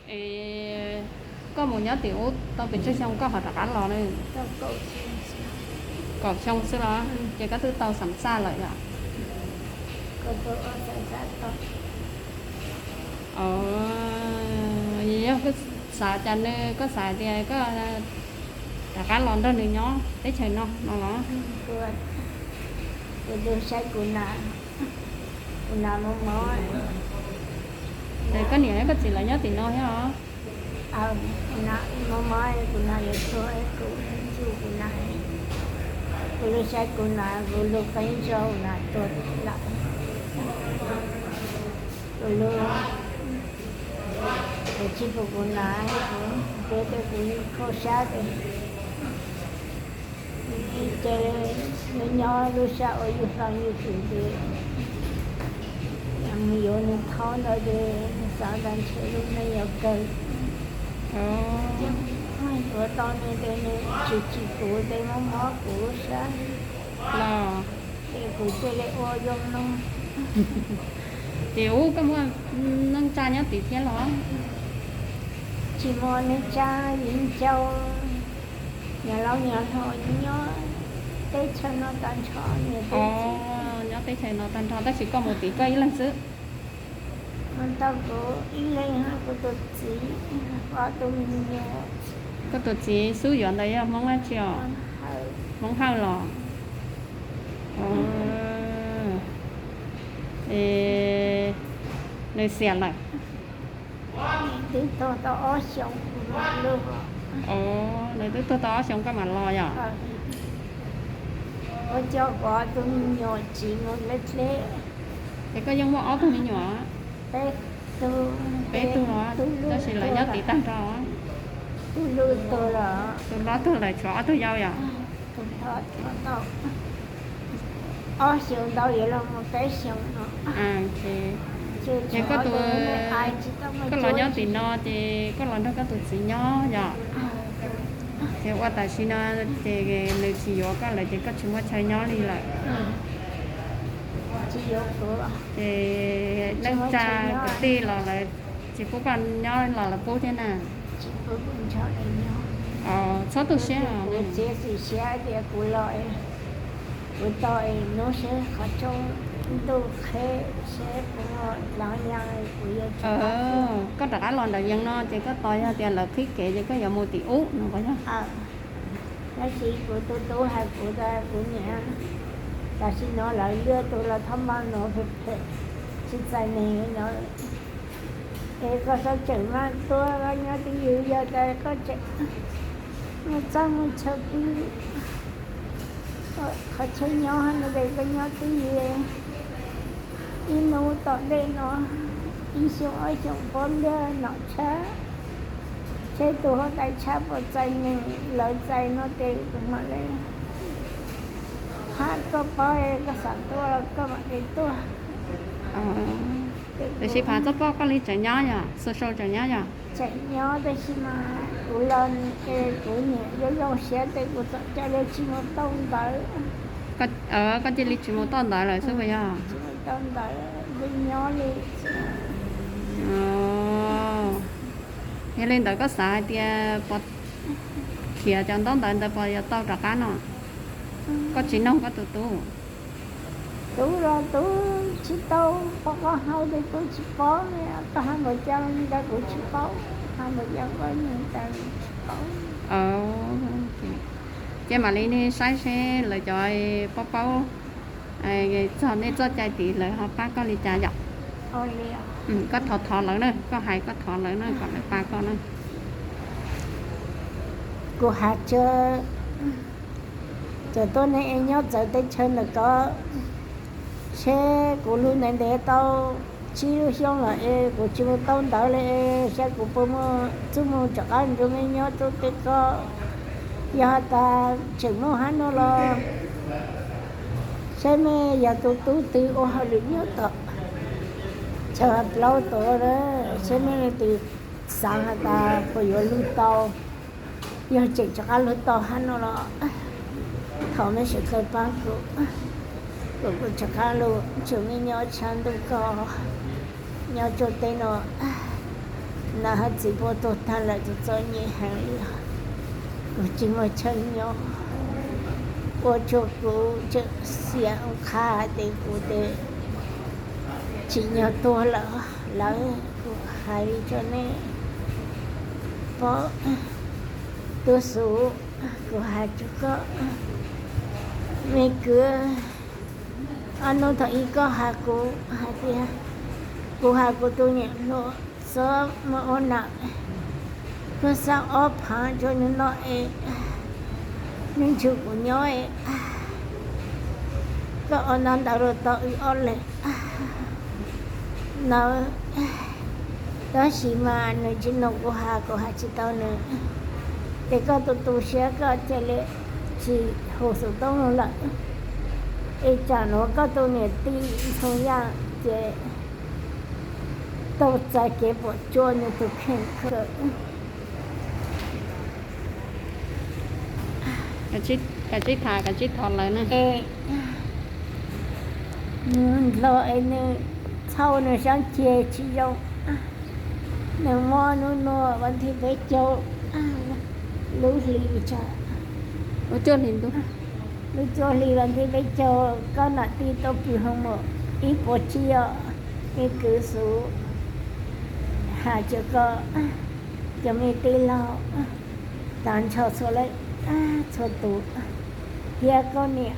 Es koj mus nyob tim ub tau pes tsawg xyoo koj ho rov qab los na? Kaum xyoo xwb los? Ces koj twb tau xam xaj lawm yom? Yog koj xav cas nws, koj xav tias koj rov qab los nrog nws nyob teb chaws no no los? Saib kuv na, kuv na mob mob. Koj niam thiab koj txiv lawv nyob tim no thiab os? Kuv na mob mob, kuv na yuav tuag, kuv ntxub kuv na. Kuv lub saib kuv na, kuv lub qeeb ntsoj na tuag lawm. Kuv lub, kuv tsis pum kuv na, kuv peb tej kuv kho sab tes. Ces nws nyob lub sab uas yug hlob yug txwv ces mus yuav nws thaub ntawd ces nws xav tias ntshe lub neej yuav kawg. Yuav tau nws ces nws tsis tsim kuv ces mob mob kuv lub sab, ces kuv thiaj li ua zoo no. Ces ub, koj muaj neej tsa nyob tid thiab los? Tsis muaj neej tsa, yim ncauj, nyob laub nyob hlau, nyob teb chaws no tag nrho. Nyob teb chaws no tag nrho tab sis koj mus tid koj ib leeg xwb? Mus tau kuv ib leeg, kuv tus txiv, ob tug me nyuam. Koj tus txiv xub yuav ntawd yog Hmoob dab tsi os? Hmoob Hawj los? Nws xiam lawm? Twb tuag tau ob xyoos. Nws twb tuag tau ob xyoos koj mam los yom? Ua cov kuv ob tug me nyuam txiv mus deb deb. Es koj yeej muaj ob tug me nyuam? Peb tug los, tab sis lawv nyob tid tag nrho. Tus hlob tuag lawm, tshuav ob tug yau yom? Ob xyoos ntau yuav los mus peb xyoos no. Ces koj tus, koj los nyob tim no ces koj los nrog koj tus txiv nyob yom? Ces ua tam sim no ces nws tsis yuav koj lawm ces koj tsis muaj chaw nyob li lawm. Ces neej tsa kwv tij los lawv tsis pub koj nyob los lawv pub thiab na? Txhob tu siab. Kuv txiav txim siab tias kuv los, kuv tau hnub seb qhov rooj ntuj qheb seb kuv dlov ya kuv yuav. Koj rov qab los nram yees no ces koj tos yog tias lawv qhib kev ces koj yuav mus tim ub no puas yog? Tab sis kuv tus tub hais kuv tias kuv niam, tam sim no lawv luaj tus los thab maj no phem phem, tsis txais neeg no. Es koj sab tseem maj tuaj, koj nyob twj ywm, yog tias koj tseem muaj txaj muaj chaw pw, qhov chaw nyob no ces koj nyob twj ywm, ib hnub tom ntej no, ib xyoo ob xyoos pob ntiag nom tshab, seb tus huab tais tshab puas txais neeg, lawv txais no ces kuv mam li, hab koj paub koj xav tuaj koj mam li tuaj. Tiam sis phav txoj poj koj li tseem nyob yom, xu sau tseem nyob yom? Tseem nyob tab sis mas kuv los es kuv niam zoo zoo siab ces kuv txawm cia li tsis mus tau ntawd. Koj cia li tsis mus tau ntawd lawm xwb puas yog? Tsis mus tau ntawd, nyob li. Yog li ntawd koj xav hais tias pos khiav cov ntaub ntawv ntawd pos yuav tau rov qab no? Koj tsis noog koj tus tub? Tub los tub tsis tau, pom koj hais ces kuv tsis paub, koj hais npaum cas ntawd kuv tsis paub, hais npaum cas koj nug ntawd tsis paub. Ces mam li nej saib seb lawv cov paub paub txog nej txoj cai tid lawv ho pab koj li cas yom. Koj thov thov lawv na, koj hais koj thov lawv na kom lawv pab koj na. Kuv has tias cov tuab neeg es nyob txawv teb chaws ntawm ko, seb kuv lug ntev ntev tau tsib lub xyoo lawm es kuv tsis mus tau ntawd li es saib kuv puas muaj txuj mus rov qab nrug mej nyob rau tej ko. Yog has tas tseem muaj hab no los saib mej yog tus tub twg ua hauj lwm nyob tom chaw ha plaub tod, saib mej leej twg xaav has tas puas yuav lug tau. Yog tseem rov qab lug tau hab no los thov mej sawv dlawg paab kuv, kuv kuj rov qab lug nrug mej nyob tshaaj ntuj ko, nyob rua teb no. Nws hais txiv puas tuag tag lawm, txom nyem heev li os. Kuv tsis muaj chaw nyob, ua rau kuv tseem xiam qha hais tias kuv tes tsim nyog tuag lawm. Lawv, kuv hais li rau nej paub, tub Xus, kuv hais rau koj, me kwv, ob hnub thaum ub koj hais kuv hais tias, kuv hais kuv tus niam hluas txhob mus ua nam, koj xa ob phav rau nws noj es nws nrug kuv nyob es koj ua no ntawd los tau wb ob leeg no. Tab sis mas nws tsis mloog kuv hais, kuv hais tsis tau nws. Ces koj tus tu siab koj cia li tsis hu xov tooj lawm. Es tsam no koj tus niam tij Ntxhoo Yaj ces tau txais kev puas tsuaj nws tus kheej kawg. Kav tsij tham, kav tsij thov lawv na. Es nws nplog es nws txhauj nws sab ceg tsis zoo. Nws muab hnub no vas thib peb caug lub hli, lub cuaj hli vas thib peb caug, koj nam tij tau pw hoo mom ib puas tsib os. Me kwv Xus, hais rau koj, cov me tij laug, tag nrho txhua leej txhua tus, thiab koj niam,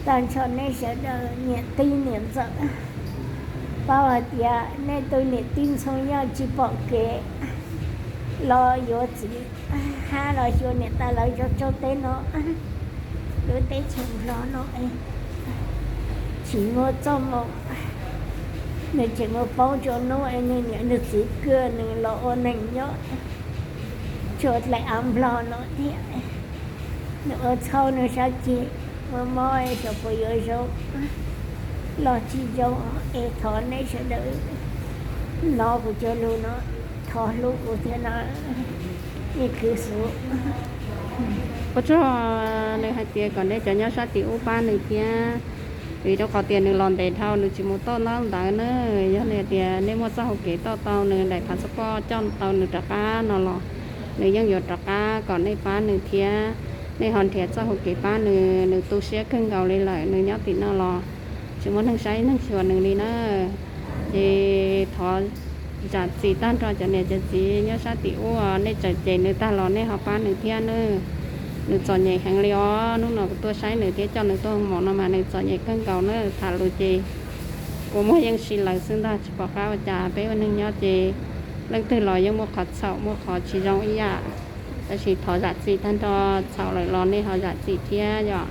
tag nrho nej sawv daws niam tij niam ntxawm, paub hais tias nej tus niam tij Ntxhoo Yaj tsis pom kev los yuav txiv hab los xyuas niam tais lawv zov tsaug teb no, lub teb chaws Nplog no tsis muaj txoj moo. Nws tseem mus paub rau hnub es nws niam nws txiv kawg nws los ua neeg nyob rau dlaim av Nplog no thiab. Nws ua txhauj nws sab ceg, ua mob xyov puas yuav zoo los tsis zoo, es thov nej sawv daws hnov kuv cov lus no, thov hlub kuv thiab no, me kwv Xus. Ua tsaug, nws hais tias kom nej cov nyob sab tim ub pab nws thiab, vim rau qhov tias nws los ntev dhau nws tsis mus toj ntaub ntawv na. Yog li hais tias nej muaj txoj hau kev toj tau nws daim phav xab poj coj tau nws rov qab no los nws yeej yuav rov qab kom nej pab nws thiab. Nej ho nrhiav txoj hau kev pab nws, nws tu siab kawg nkaus li lawm, nws nyob tim no los tsis muaj neeg saib neeg xyuas nws li na. Ces thov zam txim tag nrho cov niam cov txiv nyob sab tim ub, nej txawm cem nws tag los nej ho pab nws thiab na. Nws txom nyem heev li os, hnub no kuv tuaj saib nws thiab coj nws tuaj mus no mas nws txom nyem kawg nkaus na. Tham lus ces puas muaj yeej si lawv xwb ntag, tsis pom qab ua cas. Peb ua neeg nyob ces leej twg los yeej muaj qhov txhaum muaj qhov tsis zoo ib yam. Tab sis thov zam txim tag nrho, txhaum lawm los nej ho zam txim thiab yom.